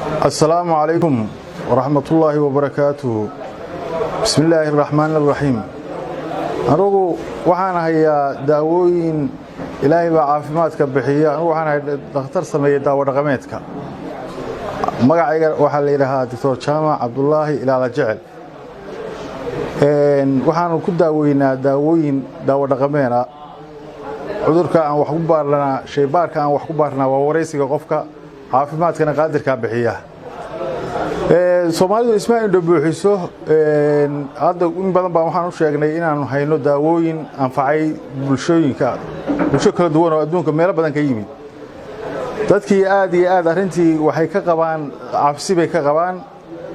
Asalaamu calaykum waraxmatullaahi wabarakaatuhu. Bismi illaahi araxmaani araxiim. Anugu waxaan hayaa daawooyin. Ilaahay baa caafimaadka bixiya. Anugu waxaan ahay dhakhtar sameeya daawo dhaqameedka. Magacayga waxaa la yidhaahaa Doctor Jaamac Cabdulaahi Ilaala Jecel. Waxaanu ku daaweynaa daawooyin daawo dhaqameeda. Cudurka aan wax ku baarnaa, shaybaarka aan wax ku baarnaa waa waraysiga qofka. Caafimaadkana qaadirkaa bixiya. Soomaalidu isma indho buuxiso. Hadda in badan baa waxaan u sheegnay inaanu hayno daawooyin anfacay bulshooyinka, bulsho kala duwan oo adduunka meelo badan ka yimid. Dadkii aad iyo aad arrintii waxay ka qabaan cabsi bay ka qabaan.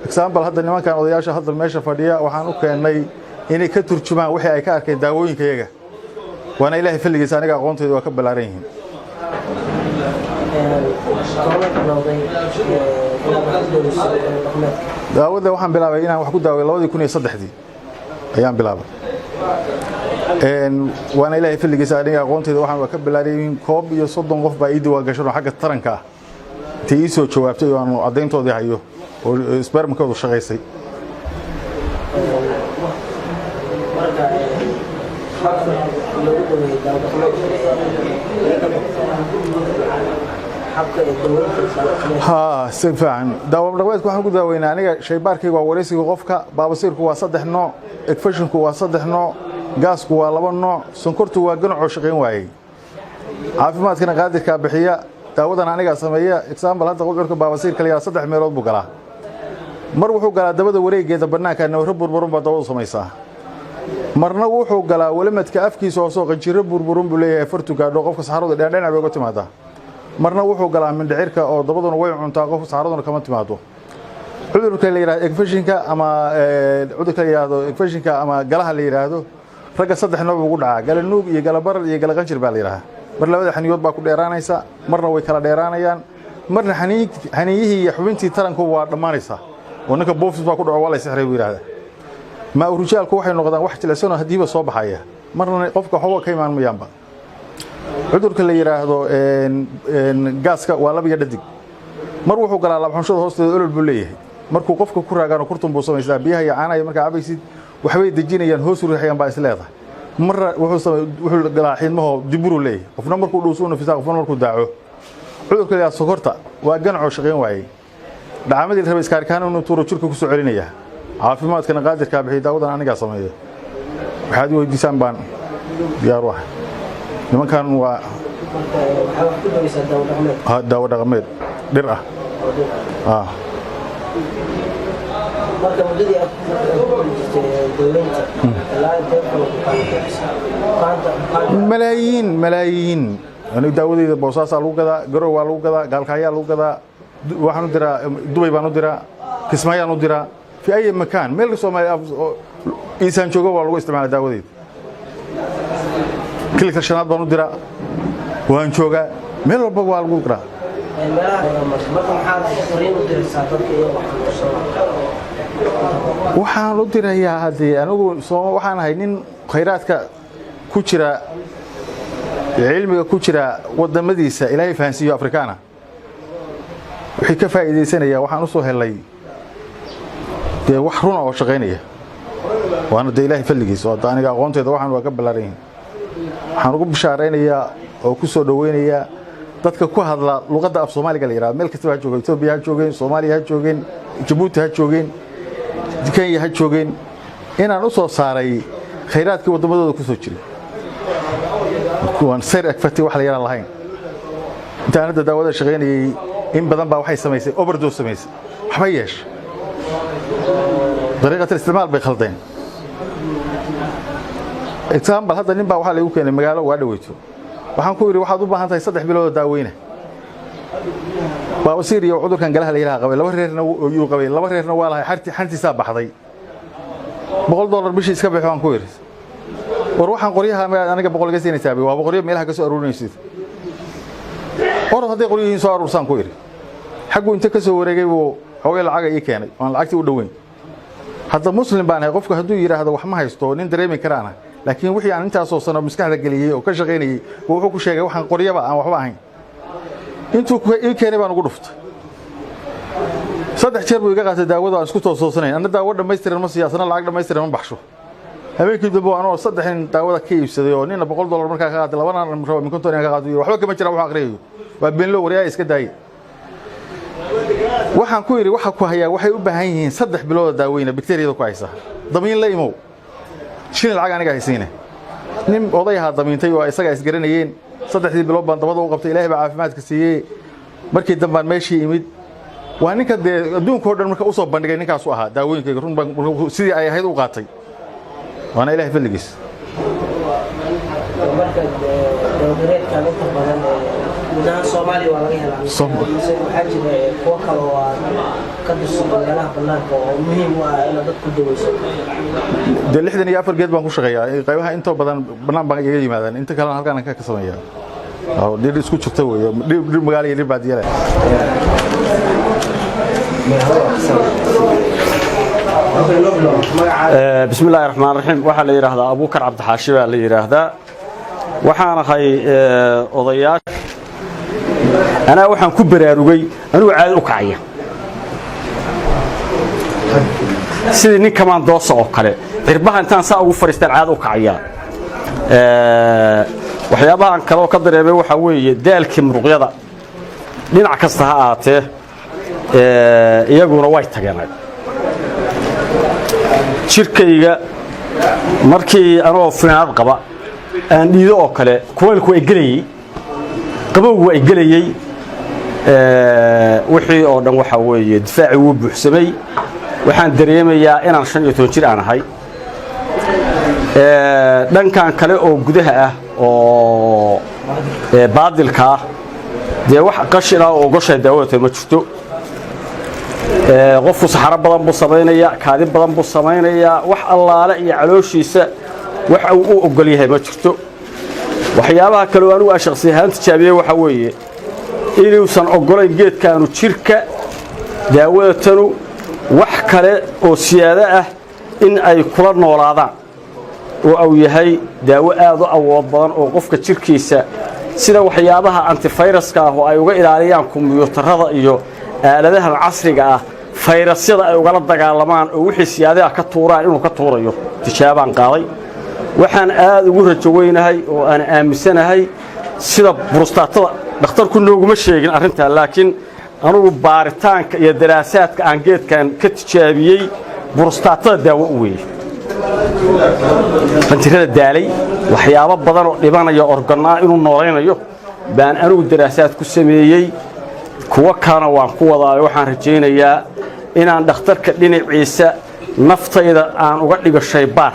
Example, hadda nimankan odayaasha hadda meesha fadhiya waxaan u keennay inay ka turjumaan wixii ay ka arkeen daawooyinka iyaga. Waana Ilaahay fadligiisa, aniga aqoontaydu waa ka ballaaran yihiin. Goorma bilowday inaad wax ku daweyso dhaqameedka? Daawada waxaan bilaabay inaan wax ku daaway 2003-dii ayaan bilaabay. Waana Ilaahay fadligiisa, aniga aqoontayda waxaan waa ka ballaaran yihiin. 31 qof baa ii diwaan gashan oo xagga taranka ah intay ii soo jawaabtay oo aanu caddayntoodii hayo oo spermkoodu shaqaysay. Marka habka loogu daweeyo daawo dhaqameedka, habka ee daweynta daawo dhaqameedka? Haa, si fiican. Daawo dhaqameedka waxaan ku daaweynaa, aniga shaybaarkayga waa waraysiga qofka. Baabasiirku waa saddex nooc, egfashinku waa saddex nooc, gaasku waa laba nooc, sonkortu waa ganacoo shaqayn waayey. Caafimaadkana qaadirkaa bixiya, daawadan anigaa sameeya. Example, hadda cudurka baabasiirka la yidhaha saddex meelood buu galaa. Mar wuxuu galaa dabada wareegeeda bannaanka, nawro burburun baa dabadu samaysaa. Marna wuxuu galaa walamadka afkiisa hoosoo qanjiro burburun buu leeyahay, fartu gaadho, qofka saxaradu dhinac bay uga timaadaa. Marna wuxuu galaa mindhicirka oo dabaduna way cuntaa, qofka saxaraduna kama timaado. Cudurka la yidhahdo egfashinka ama cudurka la yidhahdo egfashinka ama galaha la yidhaahdo, ragga saddex nooc ugu dhacaa: gala nuug iyo gala barar iyo gala qanjir baa la yidhahaa. Mar labada xaniyood baa ku dheeraanaysa, marna way kala dheeraanayaan, marna xaniiyihii iyo xubintii taranku waa dhammaanaysaa oo ninka buufis baa ku dhaco, waa la sixray buu yidhahdaa. Maa urujaalku waxay noqdaan wax jilicsanoo haddiiba soo baxaya, marna qofka waxba ka imaan mayaanba. Cudurka la yidhaahdo gaaska waa lab iyo dhadig. Mar wuxuu galaa labxunshada hoosteeda, olol buu leeyahay. Markuu qofka ku raagaano, kurtun buu samaystaa. Biyaha iyo caanaha markaa cabaysid waxbay dejinayaan, hoos u riixayaan baa is leedahay. Marna wuxuu galaa xiidmahoo diburuu leeyahay. Qofna markuu dhuusu nafisaa, qofna markuu daaco. Cudurka la yidhahdo sokorta waa ganacoo shaqayn waayey. Dhacamadii la rabay iskaarkaan inuu tuuro jirka ku soo celinaya. Caafimaadkana qaadirkaa bixiy, daawadan anigaa sameeya. Waxaad weydiisaan baan diyaar u ahay. Nimankan waa Marka waxaa wax ku daweysaa daawo dhaqameed? Daawo dhaqameed dhir ah. Oo dhir ah. Ah. Marka muddadii aad ku jirtay daweynta, ilaa intee kun bukaan bukaanta? Malaayiin, malaayiin. Anigu daawadeyda Boosaasaa lagu gadaa, Garow waa lagu gadaa, Gaalkacyaa lagu gadaa, waxaan u diraa Dubay baan u diraa, Kismaayaan u diraa, fi ay makaan meel Soomaaliya oo iisaan joogo waa lagu isticmaala daawadeyda. Kilka shanaad baan u diraa, waan joogaa, meel walba waa lagu diraa. Meelaha marka maxaad fariin u diraysaa dadka iyo wax ku? Waxaan u dirayaa, haddee anigu waxaan ahay nin khayraadka ku jira, cilmiga ku jira wadamadiisa Ilaahay fahansiiyo Afrikaana wixii ka faa'iidaysanaya. Waxaan u soo helay dee wax runa oo shaqaynaya, waana dee Ilaahay fadligiisa. Oo hadda aniga aqoonteyda waxaan waa ka ballaaran yihiin. Waxaan ugu bishaaraynayaa oo ku soo dhoweynayaa dadka ku hadla luqadda af Soomaaliga la yidhahdo, meel kastaba ha jooga: Etoobiya ha joogeen, Soomaaliya ha joogeen, Jabuuti ha joogeen, Kenya ha joogeen, inaan u soo saaray khayraadkii waddamadooda ku soo jiray, kuwaan side effect wax la yaraan lahayn. Intaan hadda daawada shaqaynayay, in badan baa waxay samaysay overdose samaysay, waxba yeesha, dariiqat isticmaal bay khaldeen. Example, hadda nin baa waxaa laygu keenay magaalo waa dhaweyto. Waxaan ku yidhi, waxaad u baahan tahay 3 bilood oo daaweyna. Baabasiir iyo cudurkan galaha la yidhaha qabay, laba reerna yuu qabay, laba reerna waa lahay. Xarti xantiisaa baxday. $100 bishii iska bixi waan ku yidhi. War, waxaan qoryaha miyaad aniga 100 iga siinaysaa? Waa qoryo meelaha ka soo aruurinaysid. Orod, hadday qoryihiin soo aruursaan ku yidhi. Xaggu inta ka soo wareegay buu xoogay lacaga ii keenay, waan lacagtii u dhoweyn. Hadda Muslim baan ahay. Qofku hadduu yidhaahdo wax ma haysto, nin dareemi karaana, laakiin wixii aan intaasoo sano maskaxda geliyey oo ka shaqaynayey buu wuxuu ku sheegay waxaan qoryaba aan waxba ahayn. Intuu ii keenay baan ugu dhuftay. Saddex jeer buu iga qaatay daawada aan isku toosoosanayn. Anna daawo dhammaystiran ma siiyo, asna lacag dhammaystiran ma baxsho. Habeenkii dambe anoo saddex nin daawada ka iibsaday oo nina $100 markaa ka qaatay, labana rabo min 50 inaan ka qaato, waxba kama jiraan, wax aqriyayo waa beenlo, waryaa iska daayay. Waxaan ku yidhi, waxa ku hayaa waxay u baahan yihiin 3 bilooda daaweyna bakteeriyada ku haysa, damiin la imow, shilin lacag aniga haysiine. Nin oday ahaa damiintay oo isaga isgaranayeen. Saddexdii bilood baan dabada u qabtay, Ilaahay baa caafimaadka siiyey. Markii dambaan meeshii imid, waa ninka dee adduunka o dhan marka usoo bandhigay ninkaasu ahaa daawooyinkayga. Run baan sidii ay ahayd u qaatay, waana Ilahay fadligiis. Marka dawadareedkan inta badan guud ahaan Soomaaliya waa laga helaa, mise waxaa jira kuwo kale oo aad ka dirsato meelaha banaanka oo muhiim u ah inaad dad ku daweyso? Dee 64 geed baan ku shaqeeyaa. Qaybaha intoo badan bannaan baan igaga yimaadaan, inta kalena halkaan ka sameeyaa. Dhir isku jirta weeye, dhir magaalo iyo dhir baadiye leh. Bismi illahi raxmaan raxiim. Waxaa la yidhaahdaa Abuukar Cabdixaashi baa la yidhaahdaa. Waxaan ahay odayaasha. Anaa waxaan ku baraarugay anigu caadi u kacaya sidii nin kamaandoosa oo kale, cirbaha intaan saa ugu fadhiistaan caadi u kacaya. Waxyaabahan kale oo ka dareemay waxaa weeye daalkii muruqyada, dhinac kasta ha ahaatee, iyaguna way tageen. Jirkayga markii anoo finaanad qaba aan dhiido oo kale, kuleylku waa igelayey, qabowgu waa igelayey, wixii oo dhan waxaa weeye difaacii wuu buuxsamay. Waxaan dareemayaa inaan 15 jir aan ahay. Dhankan kale oo gudaha ah oo baadilka ah, dee wax qashin ah oo ogoshahay daawada ma jirto. Qofku saxaro badan buu samaynayaa, kaadi badan buu samaynayaa, wax allaale iyo calooshiisa wax uu u ogol yahay ma jirto. Waxyaabaha kale oo anigu aan shakhsi ahaan tijaabiyey waxaa weeye inuusan ogolayn geedkaanu jirka daawadatanu wax kale oo siyaado ah in ay kula noolaadaan, oo uu yahay daawo aad u awood badan oo qofka jirkiisa sida waxyaabaha antifayraska ah oo ay uga ilaaliyaan kombiyuutarada iyo aaladahan casriga ah, fayrasyada ay ugala dagaalamaan oo wixii siyaadaha ka tuuraan inuu ka tuurayo. Tijaabaan qaaday. Waxaan aad ugu rajo weynahay oo aan aaminsanahay sida burustaatada, dhakhtarku nooguma sheegin arrintaa, laakiin anugu baaritaanka iyo daraasaadka aan geedkan ka tijaabiyey, burustaatada daawo u weeye. Qanjirada daalay, waxyaabo badan oo dhibanaya organaa inuu noolaynayo baan anigu daraasaad ku sameeyey, kuwo kalena waan ku wadaayo. Waxaan rajaynayaa inaan dhakhtarka dhinaciisa naftayda aan uga dhigo shaybaar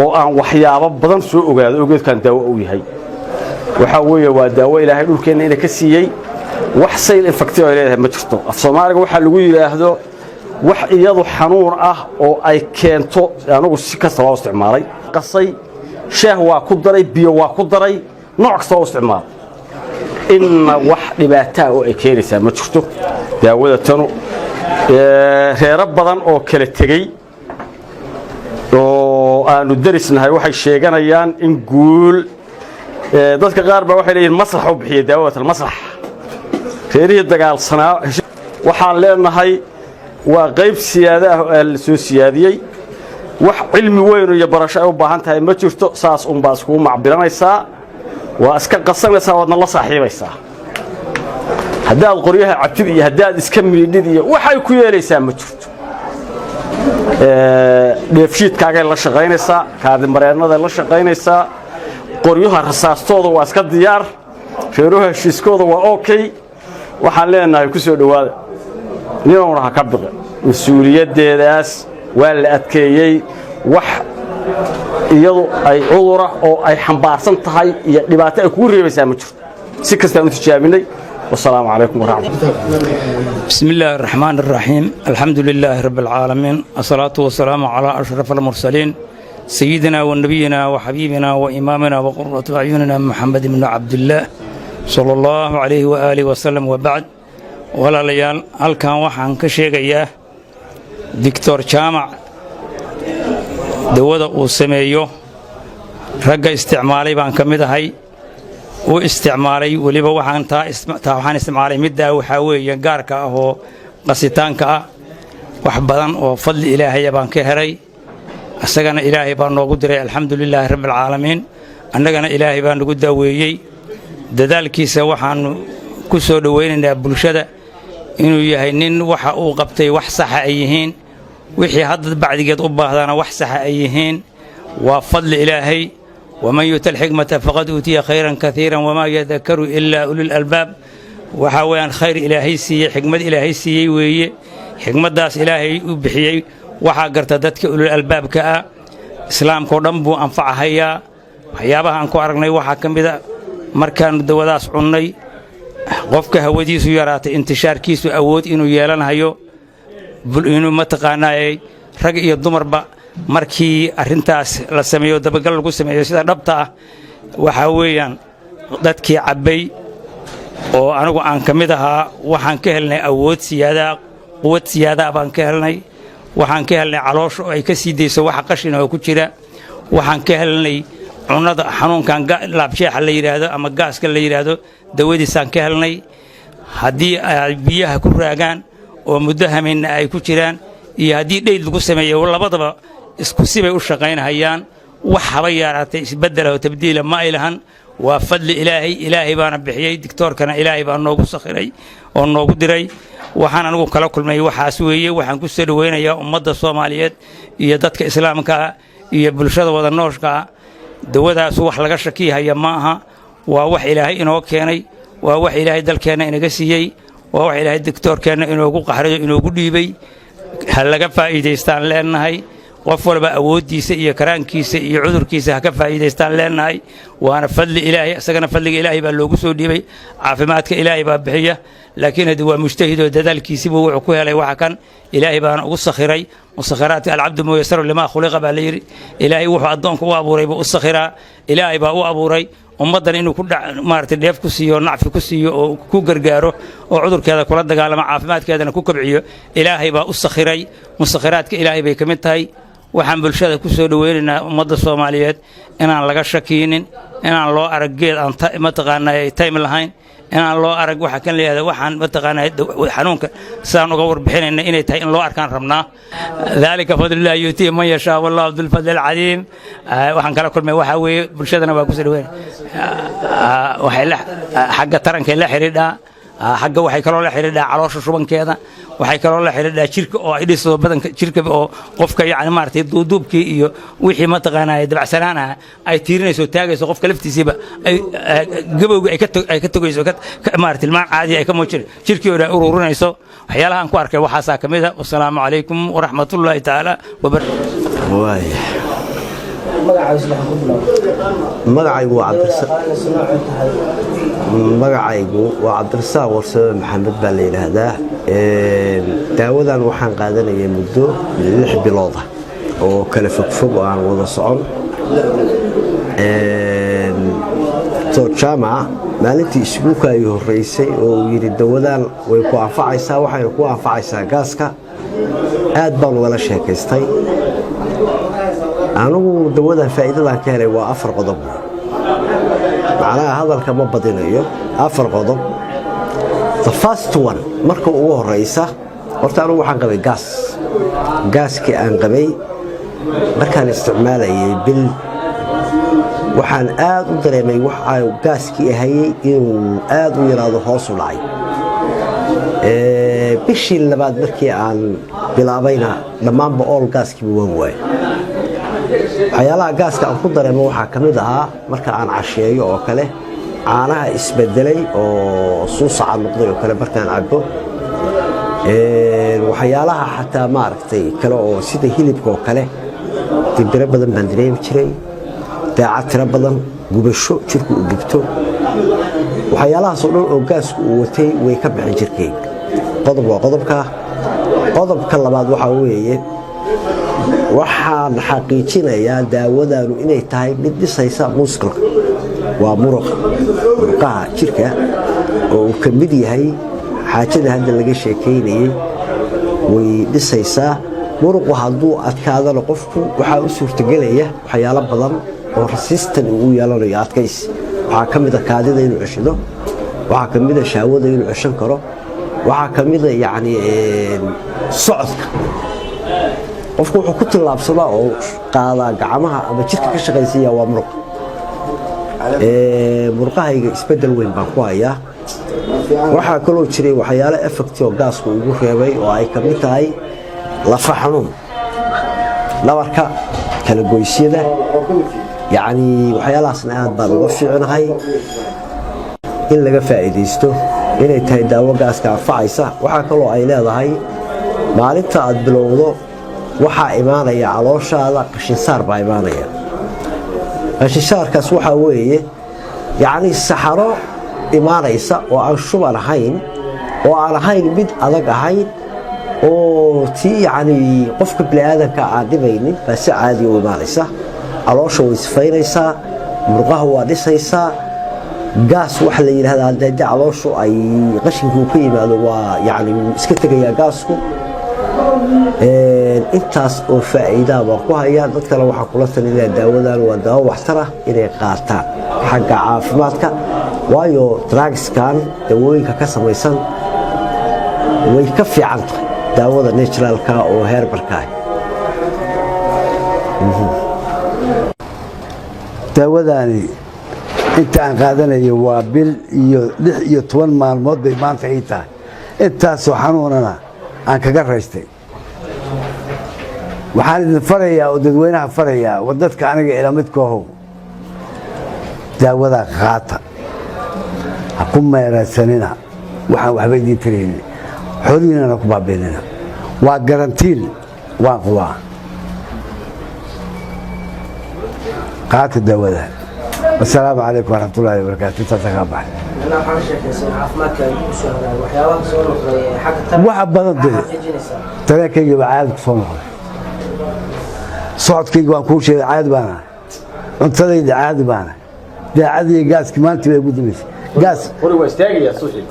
oo aan waxyaabo badan soo ogaado oo geedkan daawo u yahay. Waxaa weeye waa daawo Ilaahay dhulkeenna ina ka siiyey. Wax side effect ay leedahay ma jirto. Af Soomaaliga waxaa lagu yidhaahdo wax iyadu xanuun ah oo ay keento, anigu si kasta waa u isticmaalay, qasay, shaah waa ku daray, biyo waa ku daray, nooc kasta waa u isticmaalay, inna wax dhibaataa oo ay keenaysaa ma jirto. Daawada tanu reero badan oo kala tegey oo aanu derisnahay waxay sheeganayaan in guul. Dadka qaar baa waxay leeyihin maslax u bixiya daawada tan, maslax reerihii dagaalsanaa. Waxaan leenahay waa qayb siyaado ah oo la soo siyaadiyey. Wax cilmi weyn iyo barasho ay u baahan tahay ma jirto. Saas unbaa iskugu macbilanaysaa, waa iska qasanaysaa, waadna la saaxiibaysaa. Haddaad qoryaha cabtid iyo haddaad iska miidhid iyo waxay ku yeelaysaa ma jirto. Dheefshiidkaagay la shaqaynaysaa, kaadimareennaday la shaqaynaysaa, qoryaha rasaastooda waa iska diyaar, reeruha heshiiskooda waa okay. Waxaan leenahay ku soo dhowaada, ninowna ha ka biqi. Mas-uuliyaddeedaas waa la adkeeyey. Wax iyadu ay cudura oo ay xambaarsan tahay iyo dhibaato ay kugu reebaysaa ma jirto. Si kastaan u tijaabinay. Wasalaamu calaykum waraxmat. بسم الله الرحمن الرحيم، الحمد لله رب العالمين، الصلاة والسلام على أشرف المرسلين، سيدنا ونبينا وحبيبنا وإمامنا وقرة أعيننا محمد بن عبد الله صلى الله عليه وآله وسلم، وبعد. Walaalayaal, halkan waxaan ka sheegayaa Doctor Jaamac dawada uu sameeyo. Ragga isticmaalay baan ka mid ahay u isticmaalay. Weliba waxaan taa waxaan isticmaalay middaa waxaa weeye gaarka ah oo Qasitaanka ah wax badan oo fadli Ilaahaya baan ka helay. Isagana Ilaahay baa noogu diray, alxamdu lilaahi rabbialcaalamiin. Annagana Ilaahay baa nagu daaweeyey. Dadaalkiisa waxaannu ku soo dhowaynaynaa bulshada inuu yahay nin waxa uu qabtay wax saxa ay yihiin, wixii hadda bacdigeed u baahdana wax saxa ay yihiin. Waa fadli Ilaahay. ومن يؤت الحكمة فقد أوتي خيرا كثيرا وما يذكر إلا أولو الألباب. Waxaa weeyaan khayr Ilaahay siiyey, xikmad Ilaahay siiyey weeye. Xikmaddaas Ilaahay u bixiyey waxaa garta dadka ulul albaabka ah. Islaamkao dhan buu anfacahayaa. Waxyaabaha aan ku aragnay waxaa ka mid a, markaannu dawadaas cunnay, qofka hawadiisu yaraatay intishaarkiisu awood inuu yeelanhayo, inuu mataqaanaayey rag iyo dumarba. Markii arrintaas la sameeyo, dabagal lagu sameeyo sida dhabta ah, waxaa weeyaan dadkii cabbay oo anigu aan ka mid ahaa, waxaan ka helnay awood siyaadaa, quwad siyaadaa baan ka helnay. Waxaan ka helnay caloosha oo ay ka sii dayso waxa qashina oo ku jira. Waxaan ka helnay cunnada xanuunkan laabjeexa la yidhaahdo ama gaaska la yidhaahdo dawadiisaan ka helnay. Haddii ay biyaha ku raagaan oo muddo hamayna ay ku jiraan iyo haddii dheyd lagu sameeyo, labadaba isku sibay u shaqaynahayaan. Wax haba yaraatay isbeddela oo tabdiila ma ay lahan. Waa fadli Ilaahay, Ilaahay baana bixiyey. Digtoorkana Ilaahay baa noogu sakhiray oo noogu diray. Waxaan anigu kala kulmay waxaas weeye. Waxaan ku soo dhoweynayaa ummadda Soomaaliyeed iyo dadka Islaamka ah iyo bulshada wada nooshka ah, dawadaasu wax laga shakihaya ma aha. Waa wax Ilaahay inoo keenay, waa wax Ilaahay dalkeenna inaga siiyey, waa wax Ilaahay digtoorkeenna inoogu qaxrayo, inoogu dhiibay. Ha laga faa'iidaystaan leenahay. Qof walba awooddiisa iyo karaankiisa iyo cudurkiisa ha ka faa'iidaystaan leenahay. Waana fadli Ilaahay. Isagana fadliga Ilaahay baa loogu soo dhiibay. Caafimaadka Ilaahay baa bixiya, laakiin haddii waa mujtahidoo dadaalkiisiibuu wuxuu ku helay waxa kan, Ilaahay baana ugu sakhiray. Musakhiraadka العبد ميسر لما خلق baa la yidhi. Ilaahay wuxuu addoonka u abuuray buu u sakhiraa. Ilaahay baa u abuuray ummaddan inuu ku maaragtay dheef ku siiyo, nacfi ku siiyo oo ku gargaaro oo cudurkeeda kula dagaalamo, caafimaadkeedana ku kobciyo. Ilaahay baa u sakhiray. Musakhiraadka Ilaahay bay ka mid tahay. Waxaan bulshada ku soo dhoweynaynaa, ummadda Soomaaliyeed, inaan laga shakiinin, inaan loo arag geed aan mataqaanaa time lahayn, inaan loo arag waxa kan la yihahda. Waxaan mataqaanaa xanuunka sidaan uga warbixinayna inay tahay in loo arkaan rabnaa. ذلك فضل الله يؤتيه من يشاء والله ذو الفضل العظيم. Waxaan kala kulmay waxaa weeye, bulshadana waa kusoo dhaweyn. Waxay la xagga tarankay la xidhiidhaa, xagga waxay kaloo la xidhiidhaa caloosha shubankeeda, waxay kaloo la xidhiidhaa jirka oo ay dhiso badanka jirka oo qofka, yacni maaragtay duuduubkii iyo wixii mataqaanaa dabacsanaanaha ay tiirinayso, taagayso qofka laftiisiiba, ay gabowga ay ka togayso, maaragtay tilmaan caadi ay ka muujin, jirkii oo dhan ururinayso. Waxyaalaha aan ku arkay waxaasaa ka mid a. Wasalaamu calaykum waraxmatullaahi tacaala wabarakatu. Waaya. Magacaygu waa Magacaygu waa Cabdirasaaq Warsame Maxamed baa la yidhaahdaa. Daawadan waxaan qaadanayay muddo 6 bilood ah oo kala fogfog oo aan wada socon. Doctor Jaamac maalintii iskuulka ay horreysay oo uu yidhi dawadan way ku anfacaysaa, waxayna ku anfacaysaa gaaska, aad baan ugala sheekaystay. Anigu dawadan faa'iidadan ka helay waa afar qodob. Macnaha hadalka ma badinayo, afar qodob. The first one, marka ugu horeysa, horta anigu waxaan qabay gaas. Gaaskii aan qabay markaan isticmaalayay bil, waxaan aad u dareemay waxa gaaskii ahayey inuu aad u yaraado, hoos u dhacay. Bishii labaad markii aan bilaabayna, dhammaanba ool gaaskiiba waan waayay. Waxyaalaha gaaska aan ku dareemo waxaa ka mid ahaa marka aan casheeyo oo kale, caanaha isbedelay oo suusaca noqday oo kale markaan cabo, waxyaalaha xataa maaragtay kale oo sida hilibka oo kale, dibiro badan baan dareemi jiray, daacad tiro badan, gubasho jirku uu gubto. Waxyaalahaasoo dhan oo gaasku uu watay way ka bixin jirkayga. Qodob waa qodobka. Qodobka labaad waxaa weeye, waxaan xaqiijinayaa daawadanu inay tahay mid dhisaysa muscle-ka, waa muruqa, murqaha jirka oo uu ka mid yahay xaajada hadda laga sheekaynayey, way dhisaysaa. Muruqu hadduu adkaadana, qofku waxaa u suurtagelaya waxyaalo badan oo resistant uu yeelanayo, adkaysi. Waxaa ka mid a kaadida inuu ceshado, waxaa ka mid a shahwada inuu ceshan karo. Waxaa ka mida yacni socodka. Qofku wuxuu ku tillaabsadaa oo qaadaa gacmaha ama jidhka ka shaqaysiiya waa muruq. Murqahayga isbedel weyn baan ku hayaa. Waxaa kaloo jiray waxyaalo effect oo gaasku ugu reebay, oo ay ka mid tahay lafa xanuun, dhabarka, kala goysyada, yacni waxyaalahaasna aad baan uga fiicnahay. In laga faa'iidaysto inay tahay daawo gaaska anfacaysa. Waxaa kaloo ay leedahay, maalinta aad bilowdo waxaa imaanaya calooshaada qashinsaar baa imaanaya. Qashinsaarkaas waxaa weeye yacni saxaro imaanaysa oo aan shuban ahayn, oo aan ahayn mid adag ahayn, oo tii yacni qofka bini'aadanka aan dhibaynin baa si caadiya u imaanaysa. Caloosha way sifaynaysaa, murqaha waa dhisaysaa. Gaas waxa la yidhahdaa haddii calooshu ay qashinku ka yimaado, waa yacni wuu iska tegayaa gaasku. Intaas oo faa'iidaa baan ku hayaa. Dadkana waxaan kula talinayaa daawadan waa daawo waxtar ah inay qaataan xagga caafimaadka, waayo drugskan daawooyinka ka samaysan way ka fiican tahay daawada naturalka oo herbalka ah. Daawadaani inta aan qaadanayo waa bil iyo 16 maalmood bay maanta ii tahay. Intaasoo xanuunana aan kaga raystay. Waxaan idin farayaa oo dadweynaha farayaa, war dadka aniga ila midkaahow, daawadaa qaata, ha ku meeraysanina. Waxaan waxba idiin taraynin, xoolihiinana ku baabiinina. Waa garantiin, waan qubaa. Qaata daawada. Wasalaamu calaykum waraxmatullaahi wabarakaatu. Intaasa kaa baxay. Macnaha waxaa ka sheekaysan caafimaadka ay ku soo hagaagay, waxyaabaha soo noqday ee xagga taranka. Waxa badan dee. Maxaa xaqiijinaysaa? Dareenkayga baa caadi ku soo noqday. Socodkayga waan kuu sheegay, caadi baan ahay. Cuntadayda caadi baan ahay. Daacadii gaaski maanta bay ugu dambaysay gaas. Qori waa istaagayaa suuxii.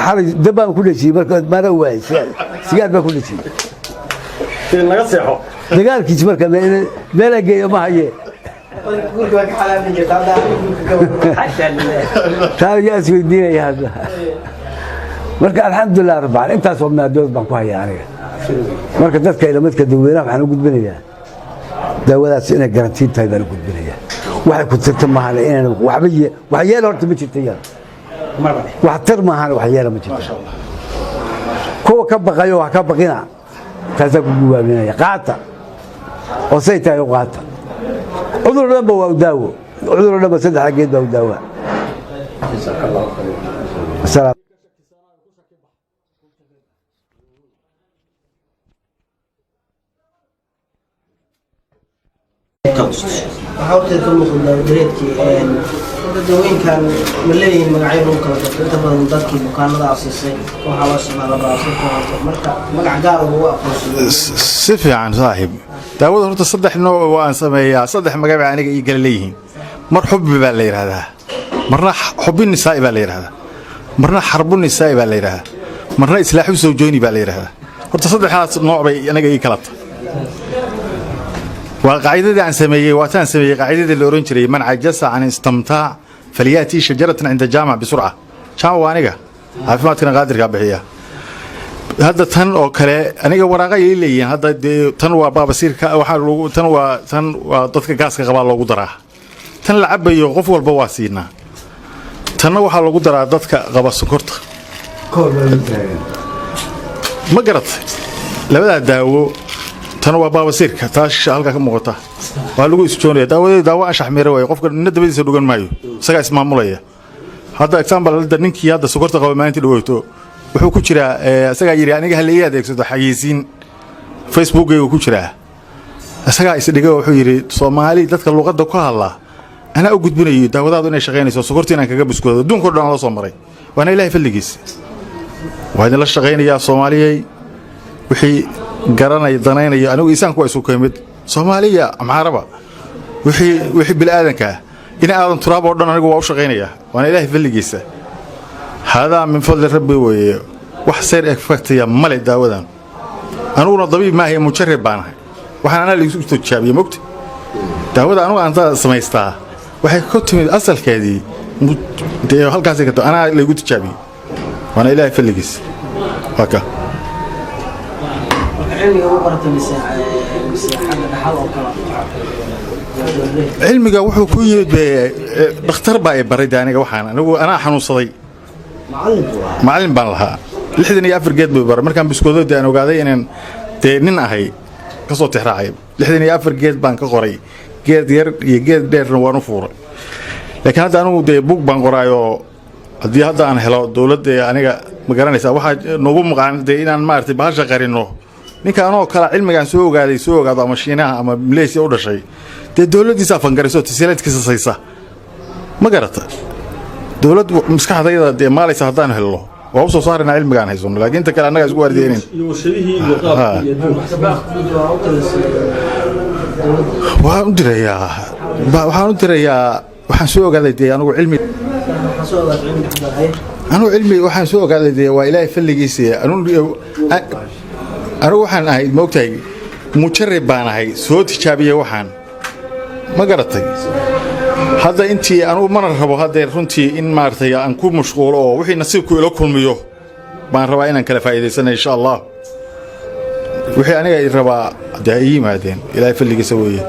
Xalay dab baan ku dhejiyey, marka mara waayey, sigaar baan ku dhejiyey. Sidii naga seexo. Dagaalkiis marka meelaan geeyo ma haye. Guurka waa ka xalaali jirta hadda guurka ka wada. Taa yaa isweydiinaya hadda? Marka alxamdulilah rabbil caalamiin, intaasoo maadood baan ku hayaa aniga. Marka dadka ila midka dadweynaha waxaan u gudbinayaa daawadaas inay garantiin tahay baan u gudbinayaa. Waxay ku tirta maahan inaan waxba wax yeela horta ma jirta iyada. Wax tar maahan, wax yeela ma jirta. Kuwa ka baqayo wax ka baqina, taasaa ku gubaabinaya. Qaata oo say tahay u qaata. Cudur o dhan ba waa u daawo. Cudur o dhan ba saddexda geed baa u daawa. Asalaam. Waxaa horteeda ka muuqda daawadareedkii. Hadda dawooyinkan ma leeyihiin magacyo lagu kala garto? Inta badan dadkii bukaanada asiisay waxaa loo isticmaala baasirka, marka magac gaar lagu aqoonsado? Si fiican saaxiib. Daawada horta saddex nooc waan sameeyaa, saddex magac bay aniga ii kala leeyihiin. Mar xubbi baa la yidhaahdaa, marna xubbi nisaa'i baa la yidhaahdaa, marna xarbu nisaa'i baa la yidhaahdaa, marna islaaxu sawjooni baa la yidhaahdaa. Horta saddexdaas nooc bay aniga ii kala tahay. Waa qaacidadii aan sameeyey, waataan sameeyey qaacidadii la oran jiray: man cajasa can istimtaac falyaati shajaratan cinda jaamac bisurca. Jaamac waa aniga, caafimaadkana qaadirkaa bixiya. Hadda tan oo kale aniga waraaqa ay leeyihiin. Hadda dee tan waa baabasiirka, waxaa lagu tan waa dadka gaaska qabaa loogu daraa. Tan la cabayo qof walba waa siinaa. Tanna waxaa lagu daraa dadka qaba sonkorta. Ma garatay? Labadaa daawo, tan waa baabasiirka, taas halkaa ka muuqata waa lagu isjoonaya. Daawadeedu daawo anshax miro waaye. Qofka nina dabadiisa dhugan maayo, isagaa ismaamulaya. Hadda example, hadda ninkii hadda sonkorta qaba maalintii dhaweyto wuxuu ku jiraa, isagaa yidhi aniga hala ii adeegsado xayeysiin, Facebookayga ku jiraa. Isagaa isdhigay oo wuxuu yidhi Soomaali dadka luqadda ku hadla anaa u gudbinayo daawadaadu inay shaqaynayso, sokorta inaan kaga buskoodo. Adduunka o dhan loo soo maray, waana Ilahay fadligiis. Waa idinla shaqaynayaa Soomaaliyey. Wixii garanaya danaynayo, anigu insaanku waa isu keemid, Soomaaliya Amxaaraba, wixii bini'aadanka ah in aadan turaab oo dhan, anigu waa u shaqaynayaa, waana Ilaahay fadligiisa. Haadaa min fadli rabbi weeye. Wax side effectiya male daawadan. Aniguna dabiib maahay, mujarib baan ahay. Waxaan anaa laisu tijaabiyey, mogta daawada anigu aan samaystaa waxay ka timid asalkeedii dee halkaasay ka anaa laygu tijaabiyey, waana Ilaahay fadligiisa. Waa ka. Marka cilmiga u baratay mise xagga dhaxal oo kale? Cilmiga wuxuu ku yimid dhakhtar baa i baray de. Aniga waxaan anigu anaa xanuunsaday. Macallin buu ahaa. Macallin baan lahaa, 64 geed buu baray. Markaan biskoodo dee aan ogaaday inaan dee nin ahay, ka soo tixraacay, 64 geed baan ka qoray. Geed yar iyo geed dheerna waan u fuuray. Laakiin hadda anigu dee buug baan qoraayoo, haddii hadda aan helo dowladda aniga, ma garanaysaa, waxaa noogu maqaan dee inaan maaragtay bahasha qarino. Ninka anoo kale cilmigaan soo ogaaday, soo ogaado ama Shiinaha ama Malaysia u dhashay, dee dowladdiisa fangariso, tasiilaadkiisa saysa, ma garata? Dowlad maskaxdayda dee maalaysa haddaan helno, waa u soo saaraynaa cilmigaan haysano, laakiin inta kale annagaa isku waardiyeynin. Iyo warshadihii iyo qaabkii iyo adduunka. Baaq guud waa u talisay dowladda? Waxaan u dirayaa waxaan u dirayaa, waxaan soo ogaaday dee anigu cilmi. Waxaan soo ogaaday cilmiga xagga hay. Anigu cilmi waxaan soo ogaaday dee waa Ilaahay falligiisa. Anigu waxaan ahay, moogtahay, mujarib baan ahay, soo tijaabiyey waxaan, ma garatay? Hadda intii anugu mana rabo haddee runtii in maaragtay aan ku mashquulo oo wixii nasiibku ila kulmiyo baan rabaa inaan kala faa'iidaysana, insha Allah. Wixii aniga i rabaa dee ha ii yimaadeen, Ilaahay falligiisa weeye.